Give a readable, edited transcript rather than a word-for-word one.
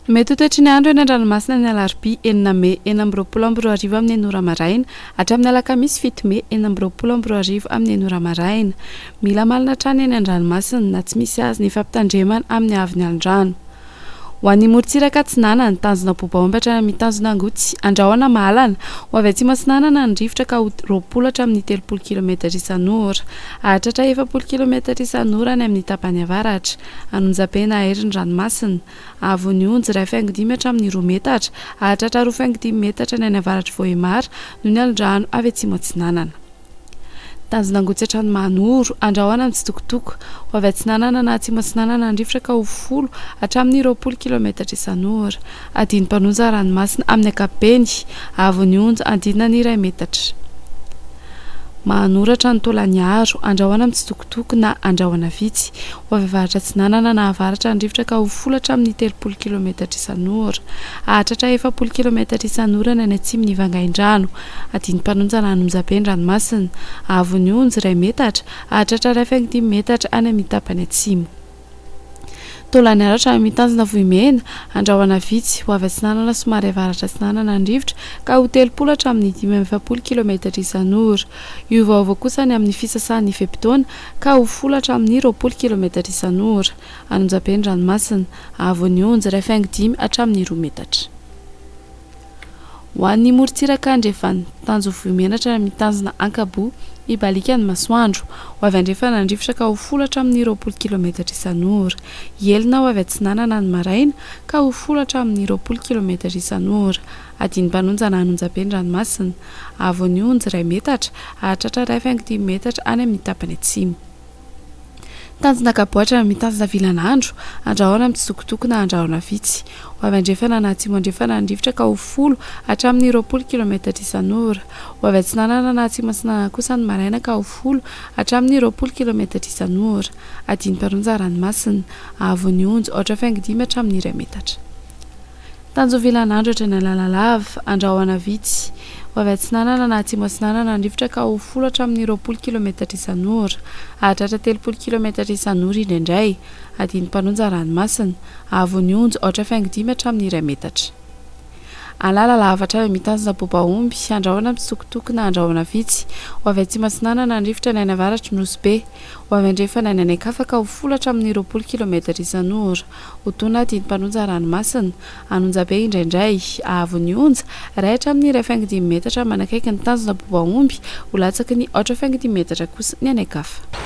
Mety ho toetry ny andro eny an-dranomasina ny alarobia enina mey 2026 amin'ny enina ora maraina hatramin'ny alakamisy fito mey 2026 amin'ny enina ora maraina. Mila malina hatrany eny an-dranomasina na tsy misy azy ny fampitandremana amin'ny haavon'ny alon-drano. Ho an'ny morontsiraka atsinanana, tanjona Bobaomby hatrany amin'ny tanjona Angotsy, Andrahona Mahalana, ho avy atsimo atsinanana ny rivotra ka ho 20 hatramin'ny 30 kilometatra isan'ora. Hahatratra 40 kilometatra isan'ora any amin'ny tapany avaratra. Anonjabe na Aery ny ranomasina. Haavon'ny onjy, iray faingo dimy hatramin'ny roa metatra. Hahatratra roa faingo dimy metatra ny any avaratr'i Vohemar noho ny alon-drano avy atsimo atsinanana. Tanjona Angotsy hatrany Mahanoro, Andrahona mitsitokotoko, ho avy atsinanana na atsimo atsinanana ny rivotra ka ho folo hatramin'ny 20 kilaometatra isan'ora. Adino mpanonja ranomasina amin'ny ankapobeny, haavon'ny onja andinina ny iray metatra. Mahanoro hatrany Taolagnaro, Andrahona mitsitokotoko na Andrahona vitsy, ho avy avaratra atsinanana na avaratra ny rivotra ka ho folo hatramin'ny 30 kilaometatra isan'ora. Hahatratra 40 kilaometatra isan'ora ny any atsimon'i Vangaindrano. Adino mpanonja na Anonjabe ny ranomasina. Haavon'ny onja, iray metatra, hahatratra iray faingo dimy metatra any amin'ny tapany atsimo. Taolagnaro hatramin'ny tanjona Vohimena, andrahona vitsy, ho avy atsinanana somary avaratra atsinanana ny rivotra ka ho 30 hatramin'ny 45 kilaometatra isan'ora. Hiovaova kosa ny amin'ny fisasahan'ny fe-potoana ka ho folo hatramin'ny 20 kilaometatra isan'ora. Anonjabe ny ranomasina. Haavon'ny onja, iray faingo dimy hatramin'ny roa metatra. Ho an'ny morontsiraka andrefana, tanjo Vohimenatra na mitanjona Ankaboa, hibaliaka ny masoandro. Ho avy andrefana ny rivotra ka ho folo hatramin'ny 20 kilometatra isan'ora. Hielina ho avy atsinanana ny maraina ka ho folo hatramin'ny 20 kilometatra isan'ora. Adin'ny-mpanonja na an'onjabe ny ranomasina. Haavon'ny onja, iray metatra, hahatratra iray faingo dimy metatra any amin'ny tapany atsimo. Tanjona kaboatra mitazona vilan'andro, andrahona mitsitokotoko na andrahona vitsy. Ho avy andrefana na atsimo andrefana ny rivotra ka ho folo hatramin'ny 20 kilometatra isan'ora. Ho avy atsinanana na atsimo atsinanana kosa ny maraina ka ho folo hatramin'ny 20 kilometatra isan'ora. Adin'ny-mpanonja ranomasina. Haavon'ny onja, aotra faingo dimy hatramin'ny iray metatra. Tanjovilan'andro hatrany Analalava, andrahona vitsy. Ho avy atsinanana na atsimo atsinanana ny rivotra ka ho folo hatramin'ny 20 kilometatra isan'ora. Hahatratra 30 kilometatra isan'ora indraindray. Adin'ny mpanonja ranomasina. Haavon'ny onja, aotra faingo dimy hatramin'ny iray metatra. Analalava hatrany mitazona bobaomby, andrahona mitsitokotoko na andrahona vitsy. Ho avy atsimo atsinanana ny rivotra ny any avaratr'i Nosy Be. Ho avy andrefana ny any an-kafa ka ho folo hatramin'ny 20 kilometatra isan'ora. Ho tona didim-panonja ranomasina, an'onjabe indraindray, haavon'ny onja, iray hatramin'ny iray faingo dimy metatra manakaiky ny tanjona bobaomby, ho latsaky ny aotra faingo dimy metatra kosa ny any an-kafa.